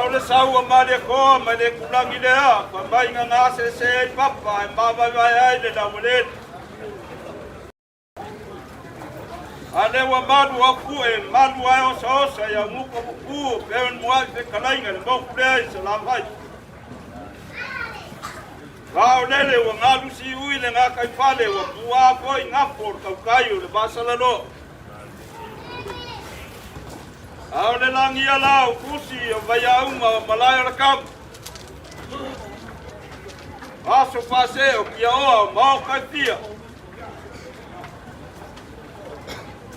o le sau a Malietoa mai le itulagi lea, fai mai na gasese ai papa e mavaevae ai le laueleele. A lea ua malu au pue, malu ae osaosa i aunuka pupu, pe o ni mua'i fetalaiga i le moku lea i Salafai. A o lele ua galu siui le gataifale, ua puā foi gapo o le tautai o le vaasalaloa. A o le lagia la o fusi o vaiauma o malae o le kama. Aso faasee o kiaoa o maoka e fia.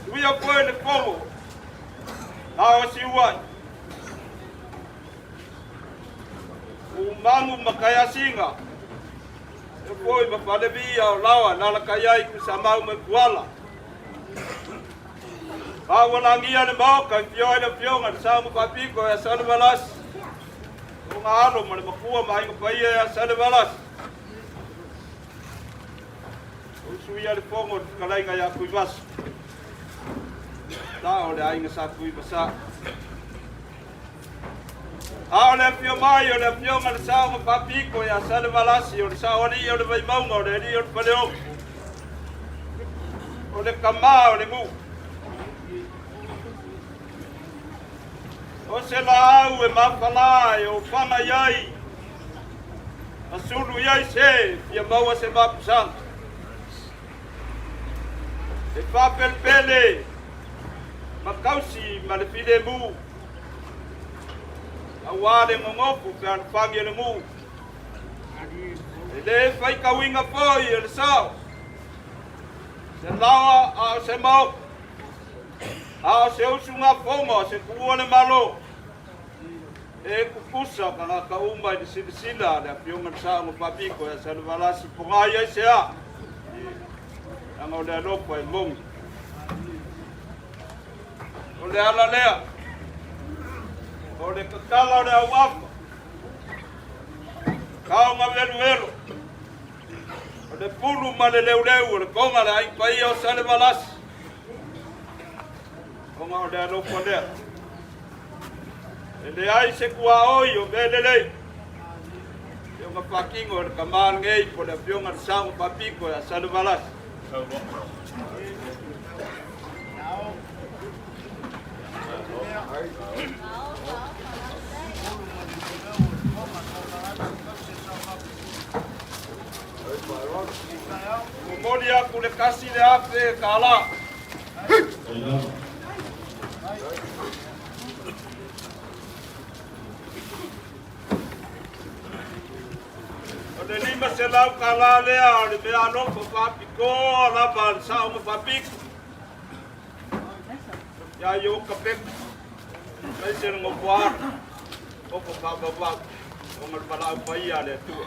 Tuia foi le fogo na o siuai. Umagu ma Kaiasiga, e foi ma Falevia o Laoa lalakai ai Kusamau ma Kuala. A ua lagia le maoka i fio ai le afioga le sa ma faapiko ia Salevalasi. O ngā alo ma le makua ma aiga paia ia Salevalasi. O usuia le fogo o le fetalaiga ia Tuivasa. Ta o le aiga sa Tuivasa. A o le afio mai o le afioga le sao ma faapiko ia Salevalasi o le saoalii o le Vaimauga o le alii o le Faleogo o le tama o le nuu. O se laau e mafala e ofaga i ai ma sulu i ai se fia maua se mapusaga. E faapelepele ma tausi ma le filemu Aua le gogofu pe alofagi e le nuu. E le faitauina foi e le sao se laoa a o se maoka, a o se usugafono a se tuua le Malo. E tutusa tagata uma i le silasila a le Afioga i le Saoga Faapito ia Salevalasi Pogai aisea? Leaga o le alofa e moni. O le ala lea, o le tatala o le auafa, taoga veluvelu, o le pulu ma le leuleu o le toga le aiga paia o Salevalasi, ona o le alofa lea. E leai se tuaoi o mea lelei, e ona faatino e le tama lenei po o le afioga i le Saoga Faapito ia Salevalasi. Momoli aku le $1,000. O le $500 lea o le mea alofa faapitoa lava a le sao ma faapito. Ia i ka peku, aemaise le nofoaga, nofo faavauvau, ona le valaau paia a le Atua.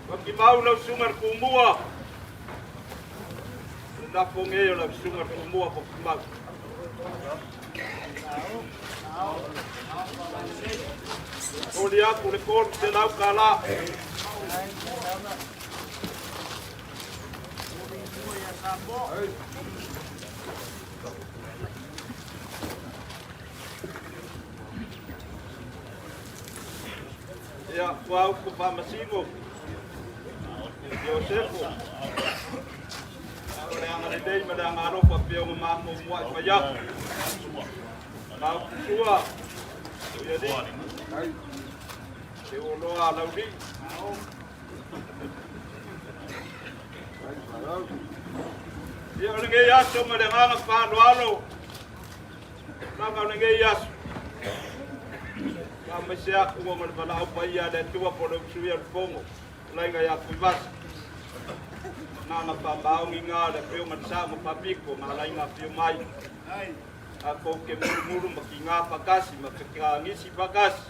Wakimau lau susuga le Tumua, le lafo nei o lau susuga le Tumua Wakimau. Oli aku le $300. Ia, ua upu faamasino, Iosefo, o le agalelei ma le agalofa pei ona matou muai fai atu. Ma upu sua, o ia alii, te oloa a laulii. Ia, o lenei aso ma le agaga faaaloalo, Lava o lenei aso, faamaise atu ona le valaau paia a le Atua po o le usuia o le Fono, Laiga ia Tuivasa. Nana faamaoni ngā le afioga le sa ma faapito ngā laiga afio mai. A kou ke mulumulu ma ki ngā whakasi ma te kā ngisi whakasi.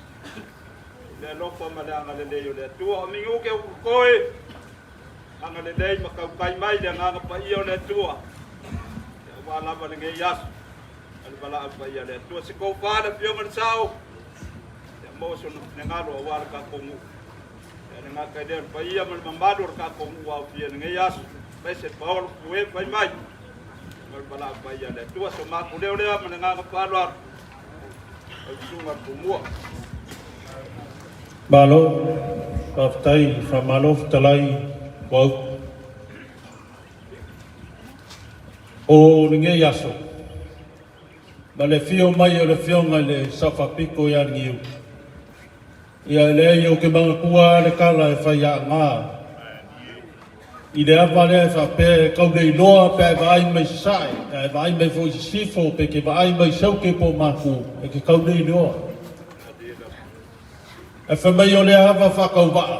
Le alofa ma le agalelei o le Atua. O mingu ke ukoe, agalelei ma kaukai mai le agaga paia o le Atua. Ua lava lenei aso. A le valaau paia a le Atua. Se kou wha le afioga le sao. Ia maua sona finagalo aua le tatou nuu. Ia le gata i lea o le paia ma le mamalu o le tatou nuu ua aofia i lenei aso. Aemaise paolo pue fai mai. Ma le valaau paia a le Atua. So matou leo lea ma le agaga faaaloalo. Lau Susuga Tumua. Malo, faafetai, faamalo fetalai ua o lenei aso ma le afio mai o le afioga i le Sao Faapito ia Niu. Ia e leai ou te manatua le tala e fai aana i le ava lea e faapea e tau le iloa pe a e vaai mai sasae, pe a e vaai mai foi i sisifo, pe te vaai mai saute po o matu, e te tau le iloa. Ae fai mai o lea ava faatauvaa,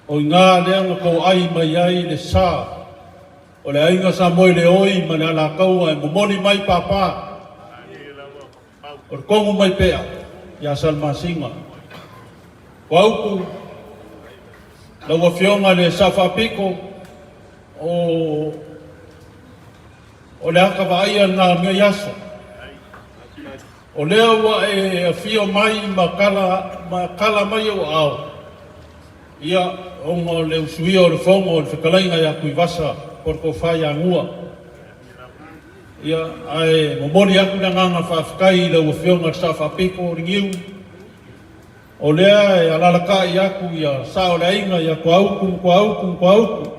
o i ina lea na toai mai ai le sa o le aiga sa moeleoi ma le Alataua e momoli mai papa o le togu mai pea ia Salamasina. Uaupu, lau Afioga i le Sao Faapito, o le ata vaaia lena o lenei aso. O lea ua e afio mai ma tala mai ou aao, ia, ona o le usuia o le fono o le fetalaiga ia Tuivasa po o le Tofa ia Nua. Ia, ae momoli atu le agaga faafetai i lau Afioga i le Sao Faapito o Liniu, o lea e alalatai atu ia sao o le aiga ia Toaupu ma Toaupu ma Toaupu,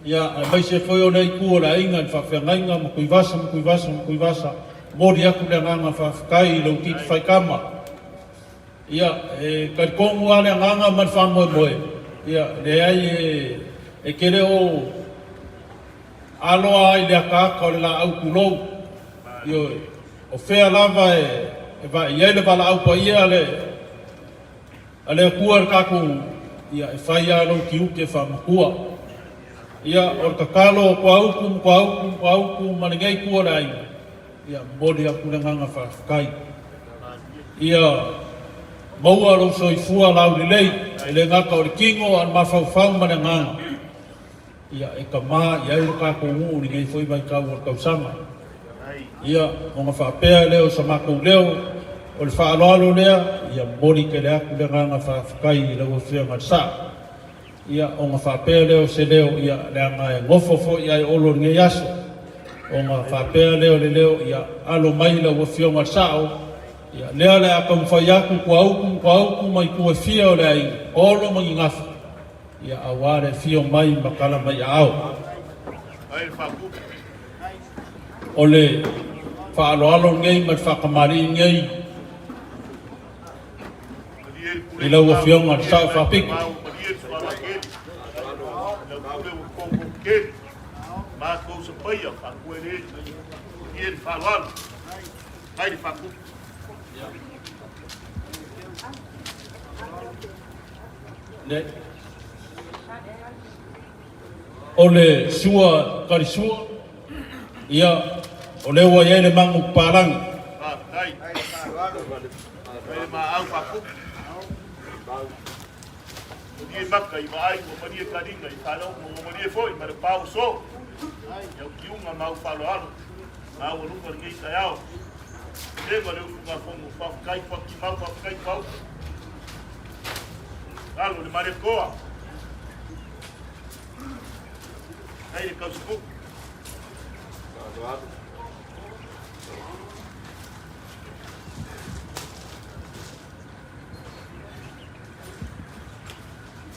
ia, aemaise foi o le itu o le aiga i le faafeagaiga ma Tuivasa ma Tuivasa ma Tuivasa. Momoli atu le agaga faafetai i lou titi faitama. Ia, e talitonu lava le agaga ma le faamoemoe, ia, leai e te le o aloa ai le ataata o le laau tulou. Ioe, o fea lava e vaai ai le valaau paia a le Atua i le tatou, ia, e fai lava lou tiute faamatua. Ia, o le tatalo a Toaupu ma Toaupu ma Toaupu ma lenei itu o le aiga, ia, momoli atu le agaga faafetai. Ia maua lou soifua laulelei, e le gata o le tino a o le mafaufau ma le agaga, ia e tama i ai lo tatou nuu i lenei foi vaitau o le tausaga. Ia, ona faapea lea o sa matou leo, o le faaaloalo lea, ia momoli tele atu le agaga faafetai i lau Afioga i le Sao. Ia, ona faapea lea o se leo, ia, leaga e nofo foi ae olo i lenei aso. Ona faapea lea o le leo, ia, alo mai lau Afioga i le Sao, ia, lea o le a taumafai atu Toaupu, Toaupu ma itu e fia o le aiga, Olo ma Nigafa, ia, aua le afio mai ma tala mai aao. O le faaaloalo lenei ma le faatamalii lenei i lau Afioga i le Sao Faapito. O le sua talisua, ia, o lea ua i ai le magu papalagi.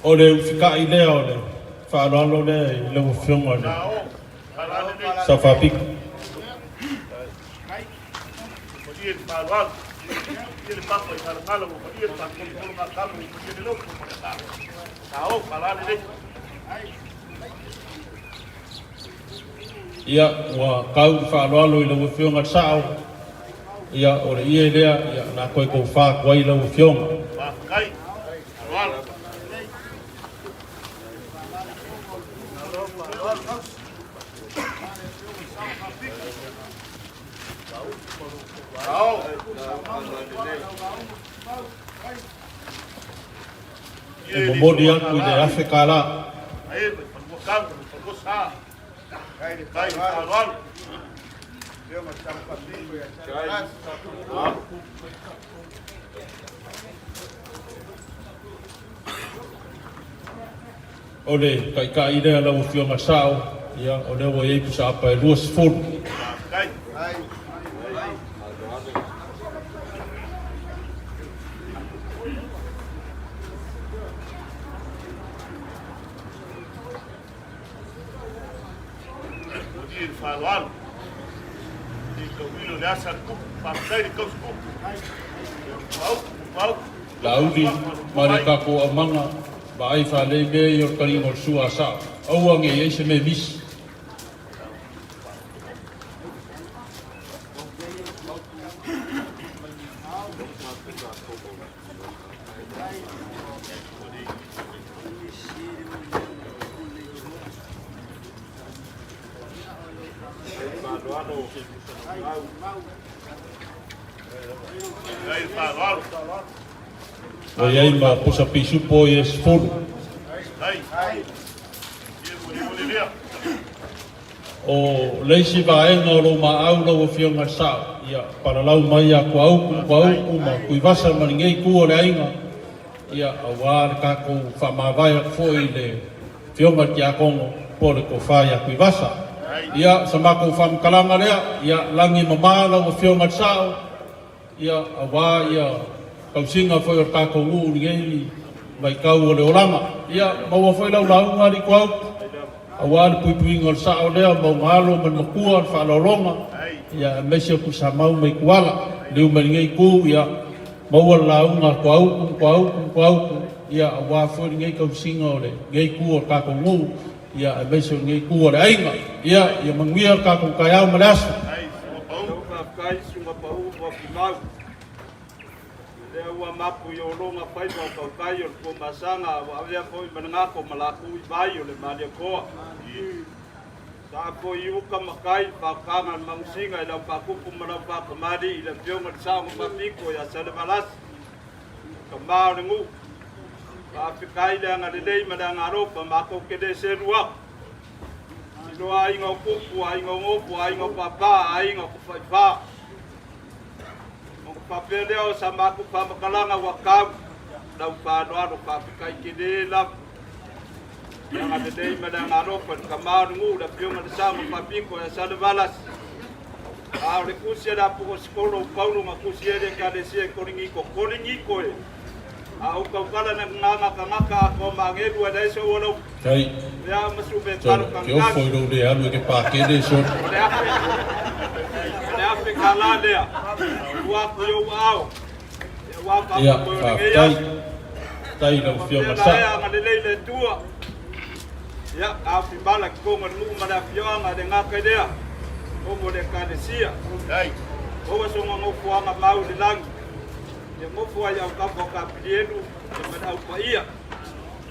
O le usikai lea o le faaaloalo lea i lau Afioga i le Sao Faapito. Ia, ua tau le faaaloalo i lau Afioga i le Sao, ia, o le ie lea, ia, o le a toe tofa atu ai lau Afioga. E momoli atu i le $1,000. O le taitai lea lau Afioga i le Sao, ia, o lea ua i ai pusaapa e 20. Malie le faaaloalo i tauilo le asa a le tupu. Faafetai le tausi tupu. Maaupu, maaupu. Laauli ma le tatou aumaga, vaai faalelei mea ia o le taliga o le sua a Sao. Aua ne i i ai se mea e misi. Faaaloalo mau. Faafetai le faaaloalo. Ua i ai ma pusa pisupo ia e 10. Faafetai. Ia mulimuli lea. O le isi vaega o lou maau lau Afioga i le Sao, ia palalau mai ia Kuauku, Kuauku ma Tuivasa ma lenei itu o le aiga, ia aua le tatou faamavae atu foi i le Afioga i le Tiakono po o le Tofa ia Tuivasa. Ia, sa matou faamatalaga lea, ia lagi e mama lau Afioga i le Sao, ia aua ia tausiga foi o le tatou nuu i lenei vaitau o le olaga. Ia maua foi lau lauga alii Kuauku, aua le puipuiga o le sao lea ma ona alo ma le matua, le faaaloaloga, ia aemaise o Tuisamau ma Ituala. Liliu mai lenei itu, ia maua le lauga a Kuauku, Kuauku, Kuauku, ia aua foi lenei tausiga o lenei itu o le tatou nuu, ia aemaise o lenei itu o le aiga. Ia, ia manuia le tatou taeao ma le aso. Ai, susuga pau. Lau faafetai susuga pau ma Fimau. Lea ua mapu i ologa faiva o tautai o le Tuamasaga ua avea foi ma le gako ma laku i vai o le Malietoa. Sa foi i uka ma tai le faautaga a le Manusina i lau faatupu ma lau faatamalii i le Afioga i le Sao na Faapito ia Salevalasi, tama o le nuu. Faafetai le agalelei ma le agalofa matou te le selu atu. I loa aiga o tupu, aiga o nofo, aiga o papa, aiga o tafaifa. Ona faapea lea o sa matou faamatalaga ua tau lau faaaloalo faafetai tele lava. Le agalelei ma le agalofa i le tama o le nuu, le Afioga i le Sao na Faapito ia Salevalasi. A o le tusi a le Apokosikolo o Paulo na tusi ai le Ekalesia i Korinito, Korinito e, a ou tautala na gagata atoa ma agelu e leai se ua Tai, lea ma suve sole, talo ke ofo kagitagi. i lou le alu e ke pakele, sole. O le afe kalā lea, ua atu i ou aao, ua Ia, faamoemoe o lenei faafetai. aso. Tai lau Afioga i Faapea le la e Sao. agalelei le Atua. Ia, afimala ki tonu o le nuu ma le afioaga le gata i lea, omo le Ekalesia. Ai. Maua soga nofoaga mau i le lagi. Ia nofo ai autafa o Kapilielu ia ma le aupaia.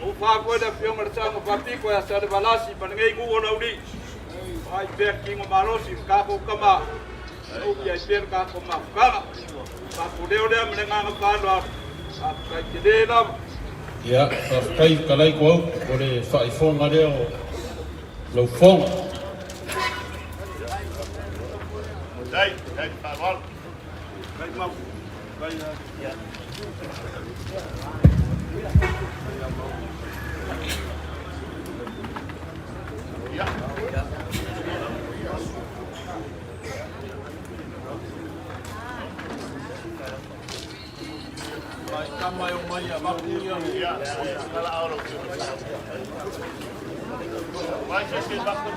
Ua fa foi le Afioga i le Sao na Faapito ia Salevalasi ma lenei nuu o Laulii. Vaai pea le tino malosi i le tatou tama. Ou i ai pea le tatou mafutaga. Faapuleo lea ma le agaga faaaloalo. Faafetai tele lava. Ia, faafetai fetalai Kuauku o le faaifoga lea o lau foga. Ai, ai faaaloalo. Ia. Ia, kala alo. Vai se se bakul.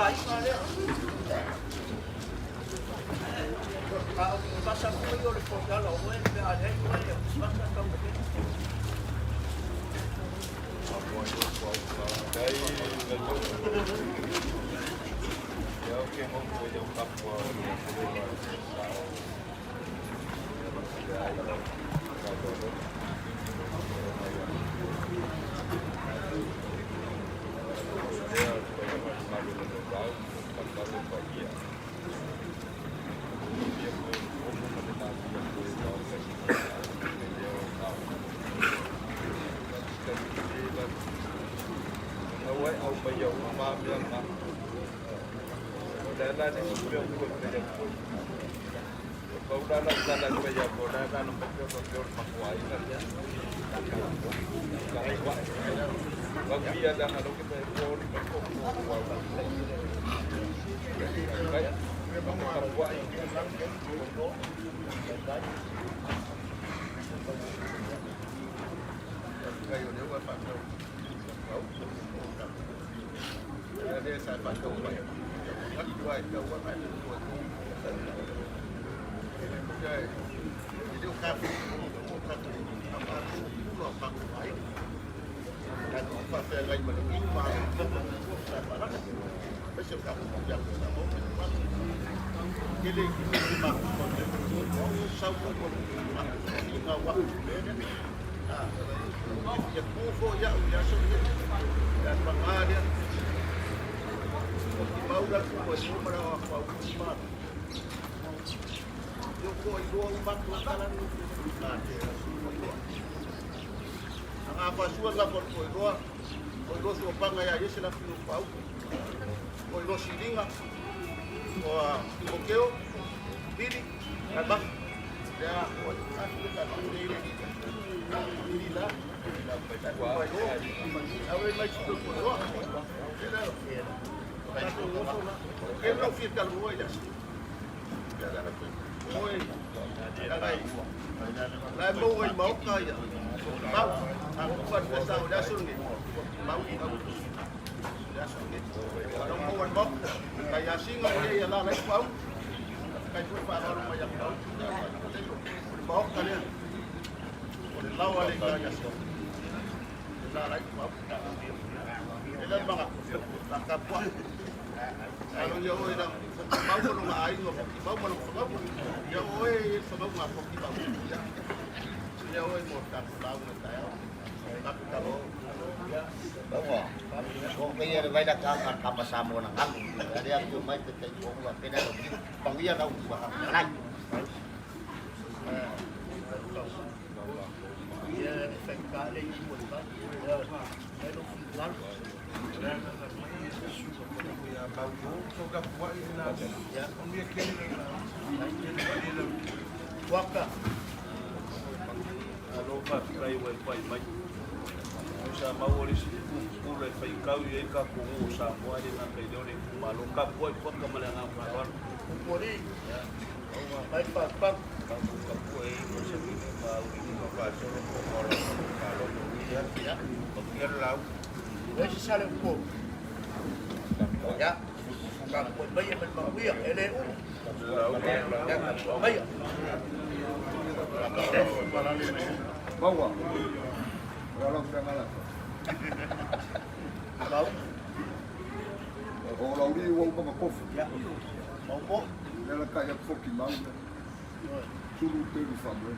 aiga lea. A o pasa foi o le foiala o oe pe a leai oe o pasa tau ke. Alo faafetai ua e pai mai. O sa maua le isi pula e faikau i ai tatou nuu o Samoa e le gata i lea o le itumalo. Tapuai Puaka ma le agaga faaaloalo. Pupuri, mai papau. Lei se sale upo. Ya. Ka mai e mai e le u. Ya ka mai. Maua. Ora lau whangala. Mau. O lau li ua umanga kofu. Ya. Mau po. Lela kai aku foki mau. Sulu telu whamwe.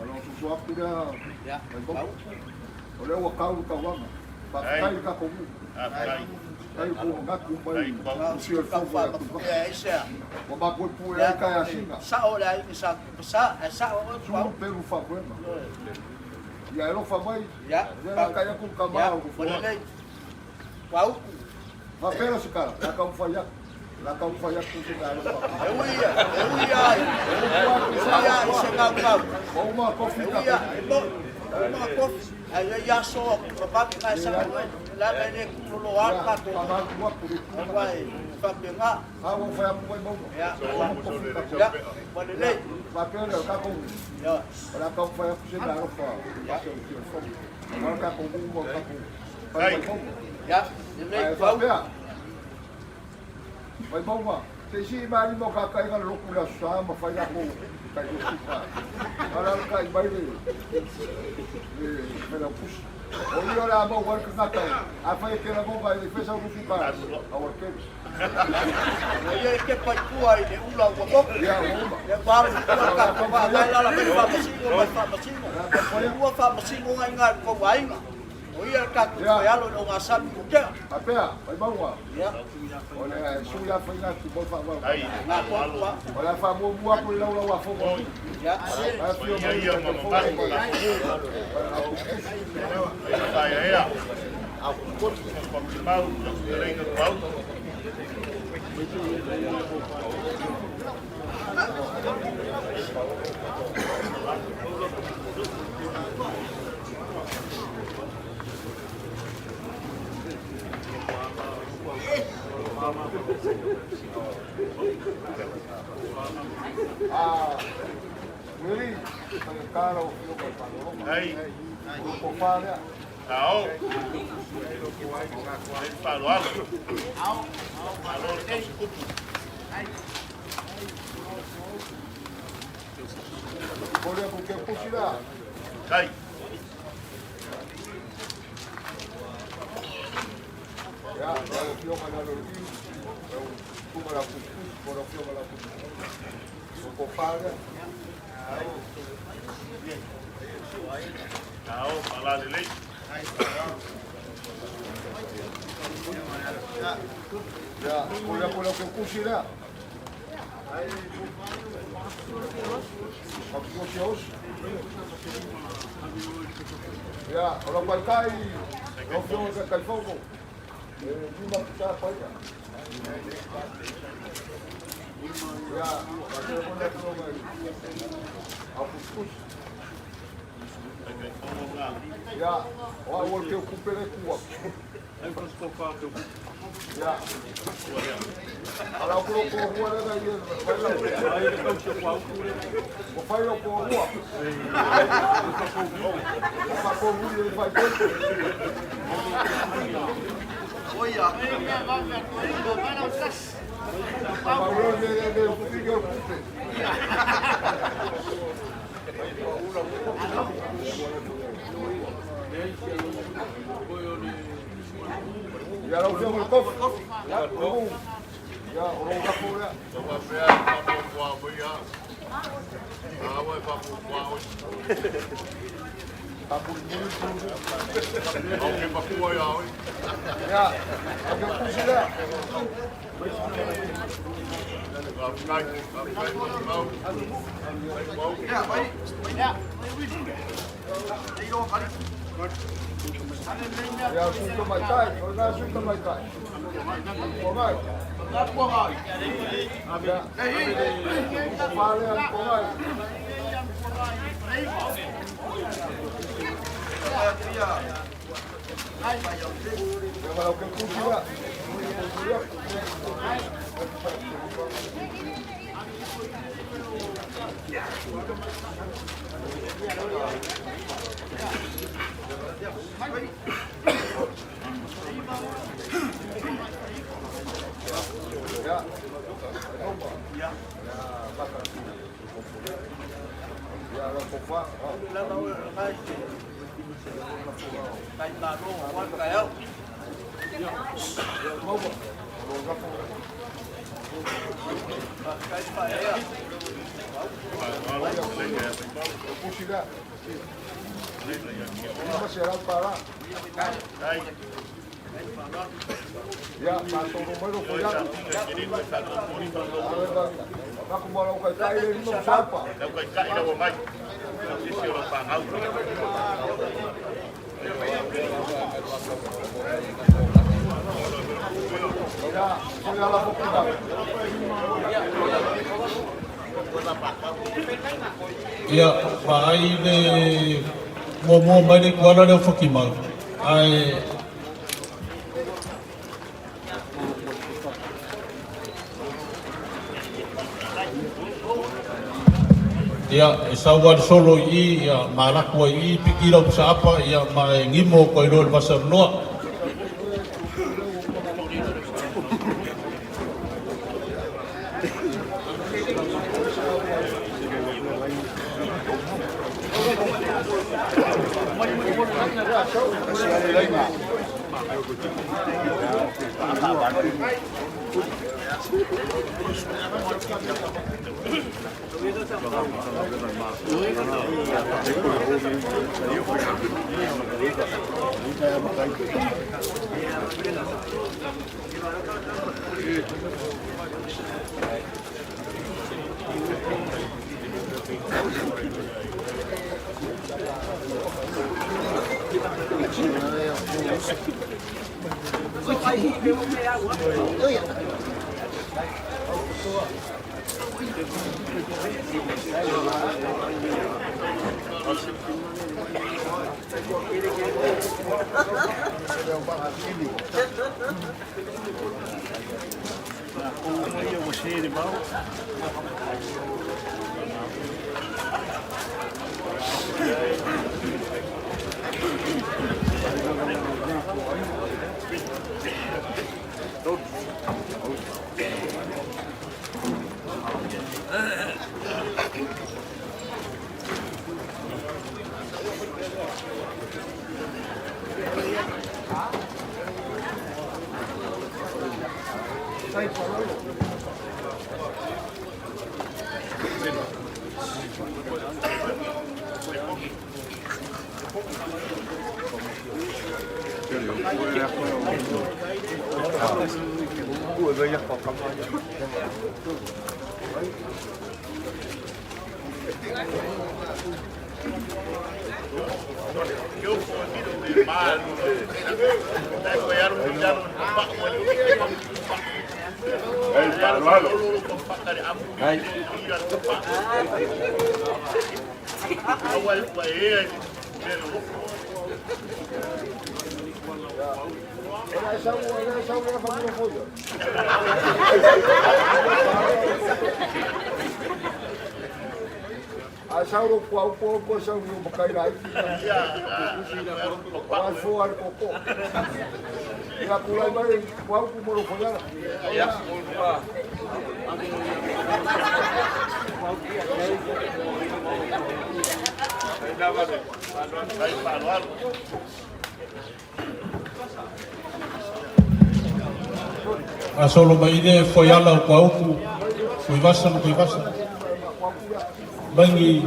Alo susu aku lea. Ya. Mai mau. Mau. O lea ua kau ka wanga. Whakatai ka komu. Tai ko ngaku mai. Usi o Kau whamwe fa aku. ma e se. Wa makue pu e kai asinga. Sa o le ai sa sa sa o Sulu telu whamwe. Ia elo whamai. Ya. Lea kai aku ka Ya. mau. Wala lei. Pau. Whapera se kara. La kau whai aku. La kau whai aku se ngā alo whamai. E uia, e uia ai. E uia ai se ngau ngau. O uma kofi E ka uia, e mo. O mga kofi. Ai ia so, ma pa sa mo. La me ne kulo lo al ka to. Ai fa pe nga. Ya. Ya. Wala lei. Ya. Ia, lelei Ae Tuaula. faapea, Vaimauga, se i sii mai lima o kakaiga le lotu i le Aso Sa ma fai latou tai lotu pa. Alaalatai mai le le Failautusi. O ia o le a maua ai le tagata e, afai e te lagona e le i faia sau lusu pa, aua le tele. Ua ia le kepa i tua i le ula ua motu. Ia, ua uma. Lea ua alu i tua le tatou vaa mai lala mai le faamasino mai le faamasino. E lua faamasinoga i ina i le tou aiga. O ia le tatou toe alo i le ogasami ua tea. Faapea, Vaimauga, Ia. o le sui lava faiga atu mo le faavae. Na tonu lava. O le a faamuamua atu le laulau a fono. Ia. Ae afio mai le Taitaifono ma Ah, Willie, faigata lau Afioga i le faalogologo. O lou tofa lea. Momoli atu ke pusi lea. Ia, lau Afioga i lalo i i, lau susuga i le au tusitusi po o lau Afioga i le au tusitusi. O lou tofa lea. Ia, momoli atu le au teutusi lea. Faapitua osi. Ia, o lau taitai, lau Afioga i le Taitaifono, e lima pusa paia. Ia, faapea foi le Afioga i au tusitusi. Ia, o au o le teutupe lea e tu atu. Ia, a lau kulo toalua lea na ia fai lau. Ua fai lau toalua. Ua faatonuia e fai tele. Faamaulo le le fili o le tupe. Ia lau Afioga i le Tofi, ia, o lou, ia, o lou lafo lea. Faamulimuli le pulu. Ia, ave o tusi lea. Ia, o sui tamaitai, o lena sui tamaitai. Tuangai. Ia, o fa lea, tuangai. Ia, ma lau ke tusi lea. Ia, ia, baka. Ia, lau tofa. Lava oe o lena e te taimalo aua le taeao. Ia, maua. O lou lafo lea. Faafetai le faaeaea. Pusi lea. $500. Ia, faatonu mai lou faiaga. Avatu ma lau taitai le lima musapa. Ia, o le ala foki mai. Ia, vaai le muamua mai le ikuala lea o Fakimau, ae Ia, e sau lava le solo i i, ia, ma alu atu ai i i, piki lau pusaapa, ia, ma e gimo atu ai loa i le vasa o le noa. A sauro kua upo upo sau ni makai lai. Wa fo al koko. Ia kulai mai kua upo moro foyara. Ia. A solo mai le foiala o Kuauku, Kuivasa ma Kuivasa. Bangi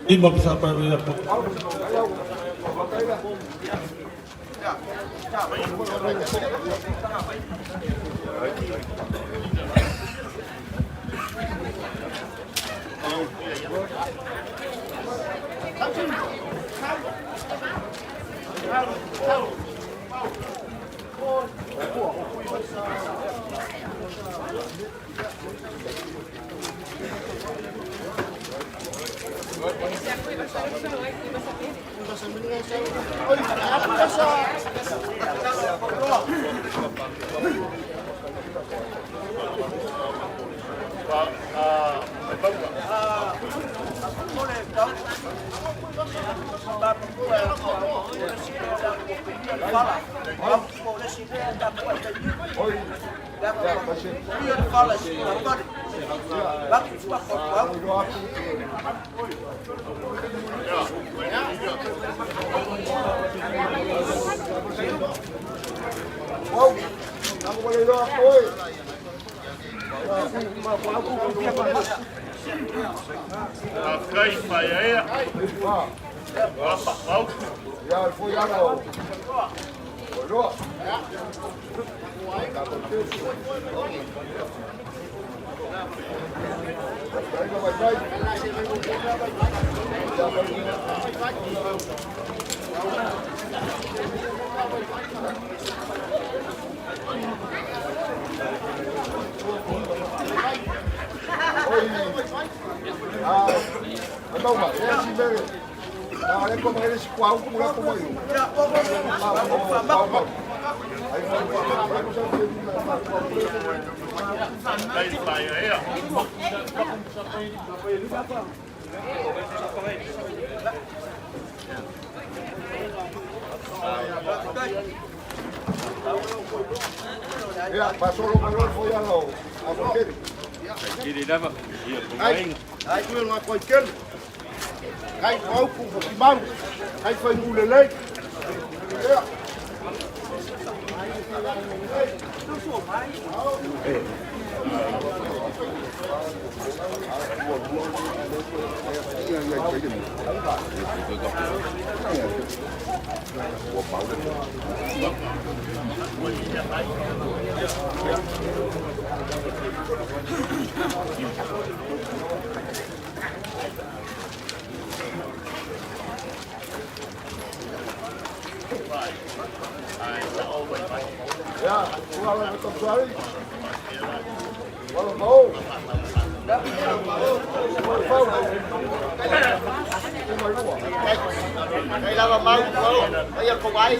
lima pisa pa ya po. Ia, faasolo mai loa le foiala o Amoatele. Ai, ai kuia ngā koe kele. Kai paupu whakimau. Kai whai mulelei. Ia. Ia, ua la Tomsuari. Wala mao. Wala fau. Kai lava mau ko, ai ko ai.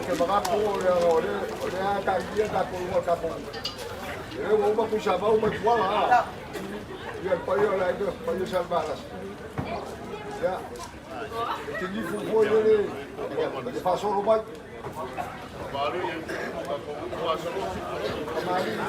Ke magapu o le o le o le a ka ia ka ko ua ka ko. E o uma ku sa mau mai kuala a. Ia pa ia la ia pa ia sa balas. Ia. E te ni fu foi le le fasolo mai. Mali la.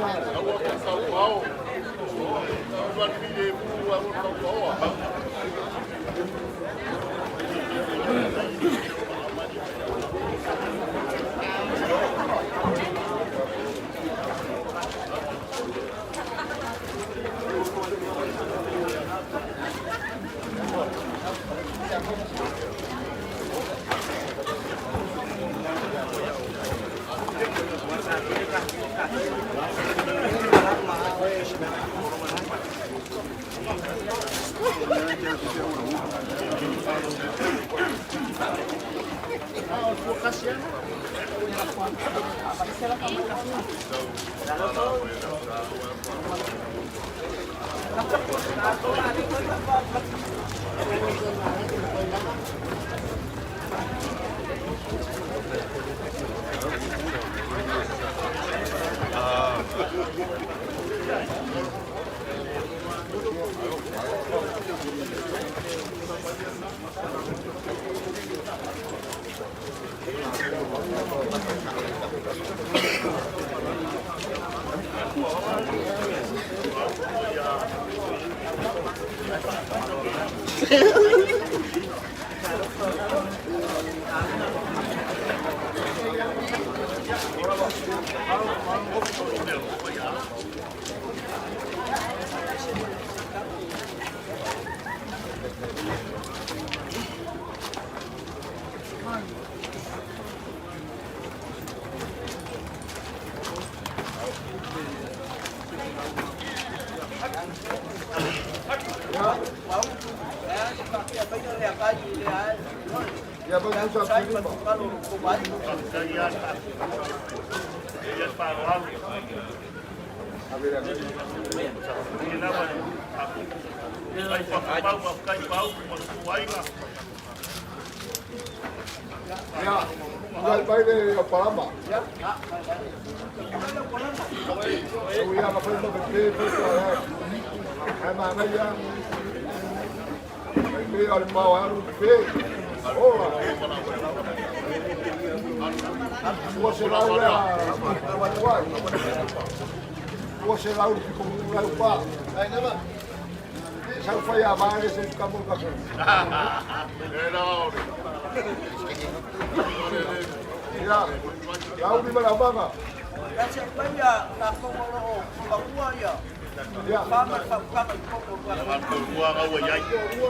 Ia ba ku sa filima. A ver, a ver. Ia, ia vai le palama. Ia ma fai ma pe pe ai ma na ia. Ai me al mau aru pe. Ola. Ua se lau le a Ua se lau ki ko lau pa. Ai na ba. Sa fai a mare se ka mo ka. Ia. Lau ni mala manga. Ia se mai ia la ko o o ia. Ia. Pa ma fa ka ko ko ko. Ua Ua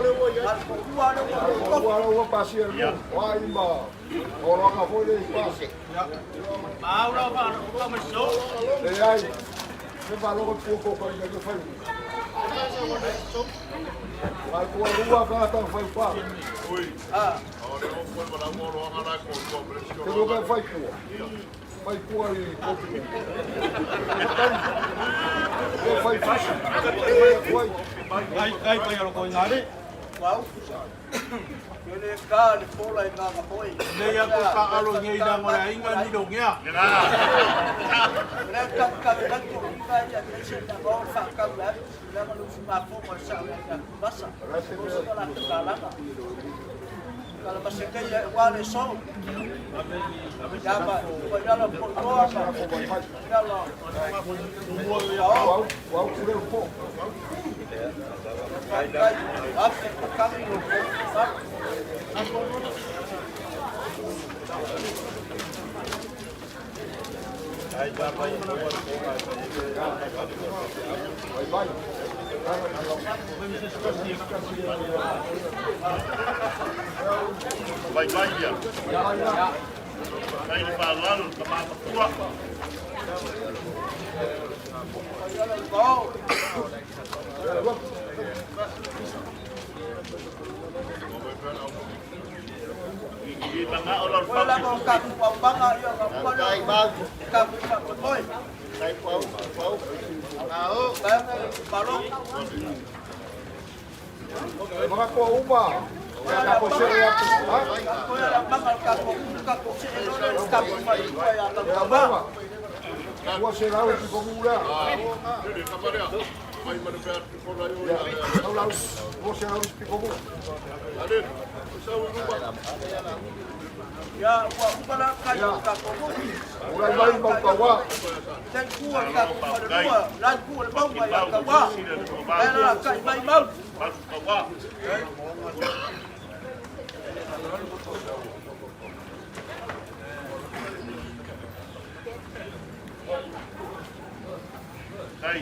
le ua Ua ua ua pasi e mo. Wa ima. O roka foi le pa. Le ai. Se va logo pu ko ko ni fai. Vai ko rua ka ta fai pa. Ah. Te roka fai ku. Fai ku i ko. Le fai fusi. Fai atu ai. Ai pai alo ko ngare. Wau. Ele ka le pola i ngā ngapoi. Le ia ko ka alo ngei na mo la inga ni lo ngea. Le ka ka ka ko ka ia le se na mo fa ka la la ma lu ma fo ma sa la ka basa. Ko se la ka la ka. Kala ma se ka ia wa le so. Ya ma ko ya la po to ma. Ya la. Wau, wau kure po. Kai kai ap ka mi lo ko. Vai vai. Vai vai ia. Kai le fa'aloalo le tamā matua. I maga'o lau Ko la mo ka ku pa ia ka pa la. Ka ku pa ko moi. Kai pau, pau. Ao, ka pa lo. Mga ko uma. Ka ko se ya. Ha? Ko la manga ka ko ka ko se lo le ka ku pa ia ka Ya pa. ba. Ua se lau ki ko mura. Ya, lau lau. Ua se lau ki ko mura. Ya ua uma la ka ka ko mo. Ura mai mau ka wa. Ten ku ka ku pa le lua, la ku le mau ya ka wa. La la ka mai mau. Malu kauā. Kai.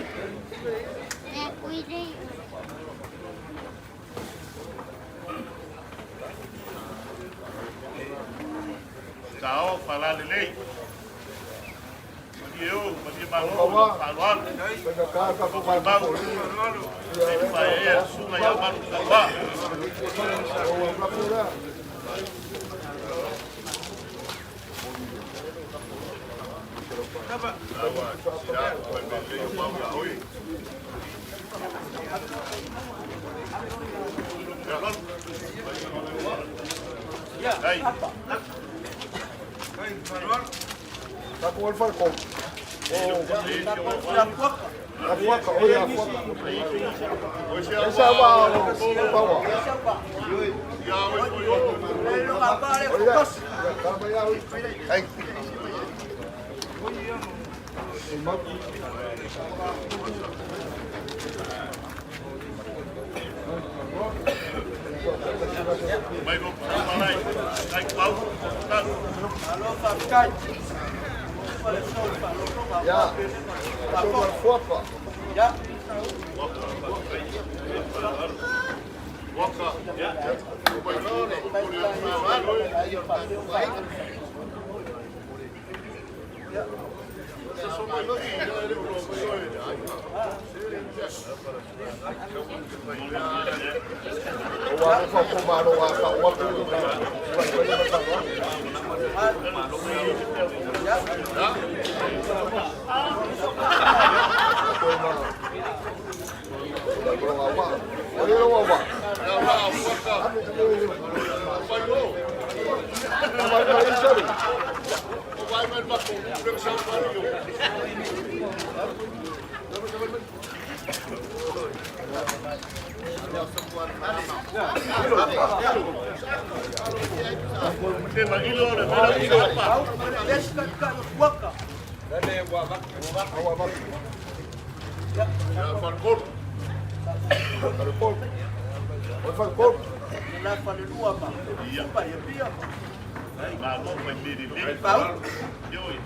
Sao falalelei. Malie o, malie malo, fa'aloalo. Ka ka ka ko ka Mau. Kai fa'aea suga iā malu kauā. O la pura. Kai. Ka ko el falco. La ku La fuaca, oye, la fuaca. Esa va, o pa wa. Le lo ka pa le Oye, ko. ka ya oi. Ai. Ma Mai lo malai. Kai pau. Talu. Alo fa kai. Ko le so fa lo ko ba. Ya. So la fuaca. Ya. Waka. O wa fa ko ma ro wa ka wa ko ka. Te ma ilo le mea i apa. Les ka ka waka. La fa le lua ma. Pa ia pia. Malo mai miri le. Pau. Ioi.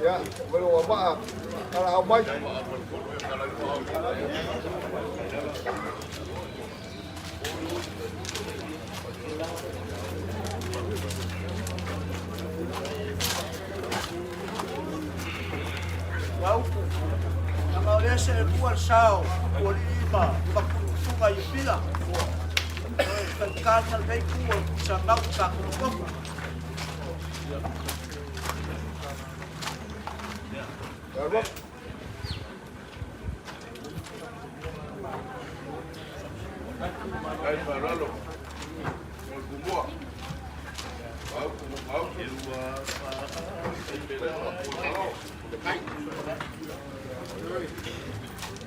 Ya, bueno, wa ala mai. Uaupu. Leaga o lea seelua le sa o Pupualii ma Matutuga i Apia. O le faigata lenei itu o le Tuisamau i Takotokoto. Ai faaaloalo. Mo le Tumua.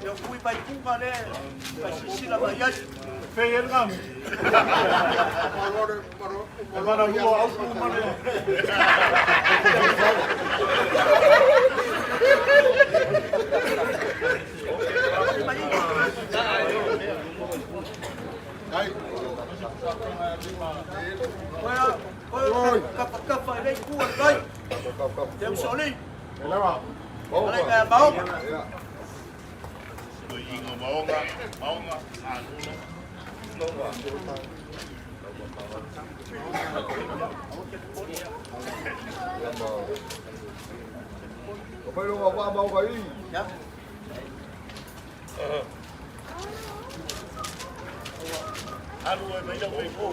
Ia ui mai puga le mai silasila mai ai. Fei e lena. E mana lua au ku ma le. Koe kapakafa i lei kua kai. Te usoli. Alai mea maoga. Inga maoga, maoga, anulo. O mai longa waa maoga i. Ya. Alu e mai lau e po.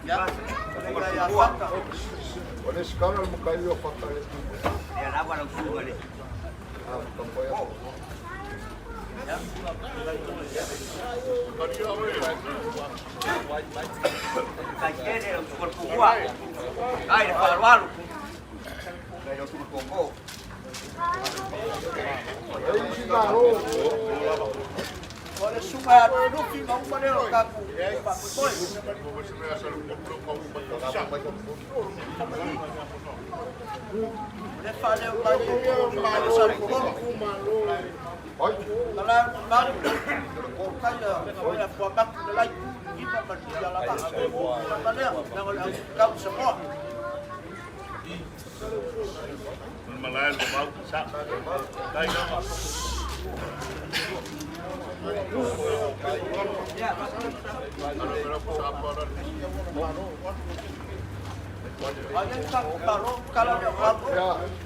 Ya. Alai ia faka. O le sikala le makai o whaka le tu. Ah, kampai a. E isi malo. O le suga a Lufi ma uma lea o tatou faamoemoe. O le faaleo mai e le Salefologo. Ai. Kala malu. O kai a o le fuamatu le lai ina ma le ala ma. Ma lea, na o le au kau Samoa. Malae le mau sa. Tai lava. Ai ka paro kala le au.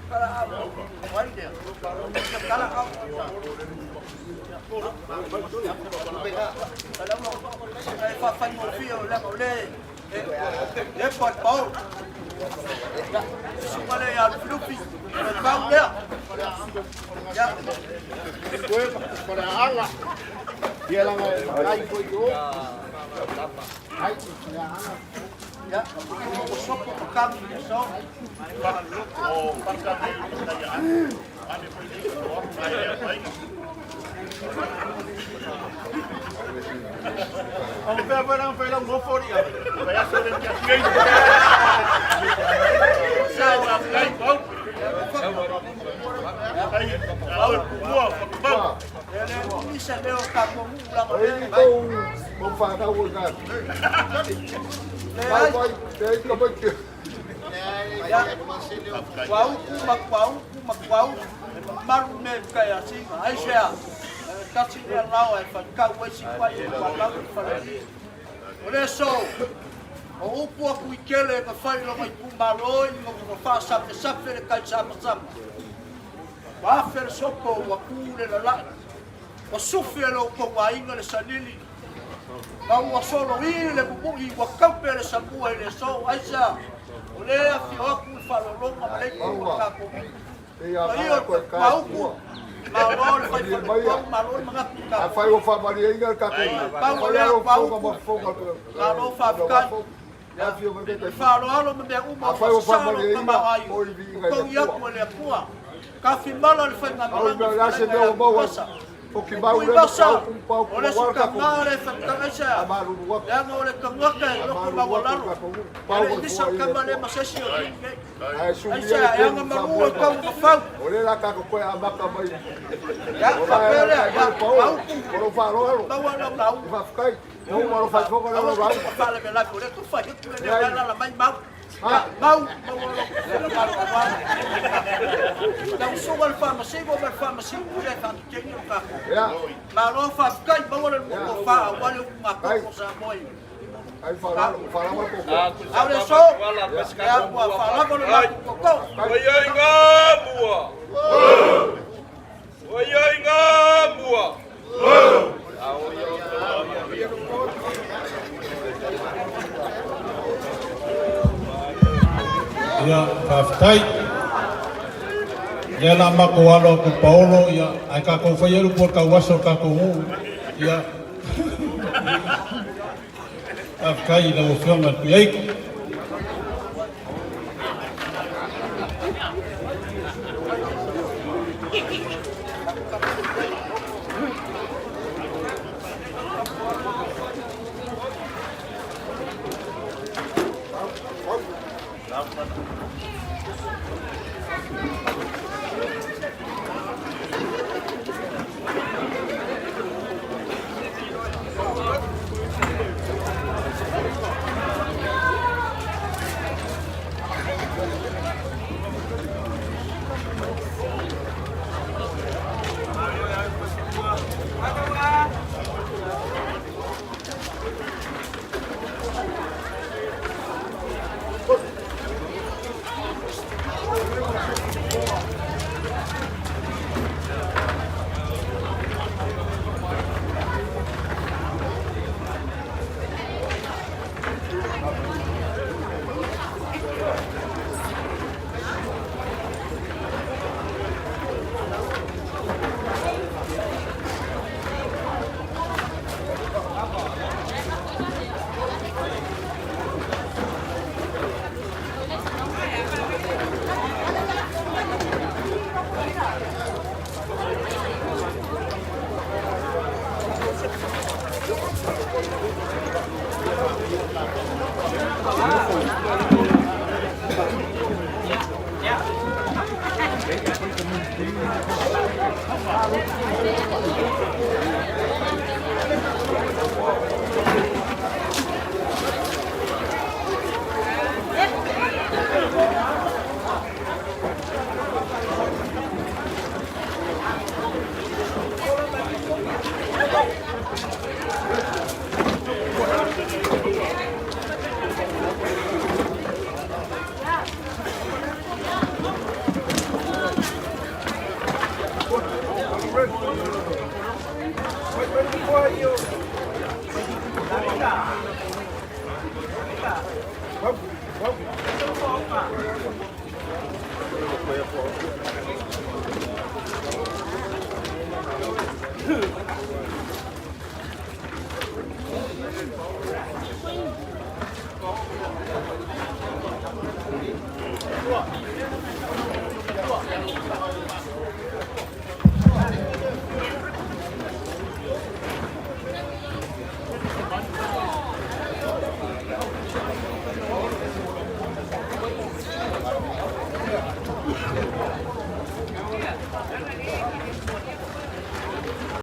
Kala au. Wai lea. Kala au. Kala au. Ai fa fai mo fia o le o le. Le pa pau. Suga le ia Lufi. Le pau lea. Ya. Koe ko le aga. Ia langa ai ko i o. Ai ko le aga. Ya. O sopo o kami so. O paka nei tai a. Ane foi ni o ai e mai. Au pea pea nang whai lau ngofo ri a. Vai a sore ki a tiei. Sa Kai pau. Ai au mua pau. Le le misa leo ka ko mu la E i kou mo whanau o ngā. Le Mai ai. mai, te ai ka mai te. Ya. Kuauku ma kuauku ma kuauku. E mamalu me kai asinga. Ai sea. Tasi le lao e whaikau e si kwai e whalau i wharani. O le so, o upu aku i kele ka whai longa i pūmalo i ngā ngā whāsape sape le kai sama sama. Wa afe le sopo ua kū le lalai. Ua sufi e lo kou aiga le sanili. Ma ua solo i le mumui ua kaupe le samua i le so. Aisa, o le afio aku le whalolonga ma le ku o tākou. E ia Mai maa o koe kai Mauku, tua. malo le whai Malie whale mai a. kau, malo le mangaku A tākou. whai o whamari e inga kākou. Pau o Whai lea aro whonga Mauku, ma whonga. malo whawhikai. A whio mai te E whaloalo ma mea uma A o whai o whasasalo whamari e ka inga, mau ai. o i vi O inga i kou le i atu tua. e le apua. Ka whimala le whai ngā Au malanga mea la se mea o whalenga maua. pasa. Tuivasa, o le isi tama le faatagaisa, leaga o le tagata e loto maualalo, e le i misa le tama lea ma se isi o le nuu nei. Aisea, e agamalu e tau ma fau. Ia, faapea lea, ia, Maaupu, maua lau lauga. Aua te tau faalavelave, o lea e tau fai atu le leo, alaala mai Maau. Mau, lau susuga le Faamasino ma le Faamasino e faateteine lo tatou. Malo faafetai, maua le lua tofa aua le utugatonu o Samoa i A o le aso, ia ua faalava le matou tootoo. Ua i ngā mua. Ua i ngā mua. Ia, faafetai. Lea la matou alo atu paolo, ia, ae tatou faia le upu o le tauaso o le tatou nuu. Ia, faafetai i lau Afioga i le Tuiaiko.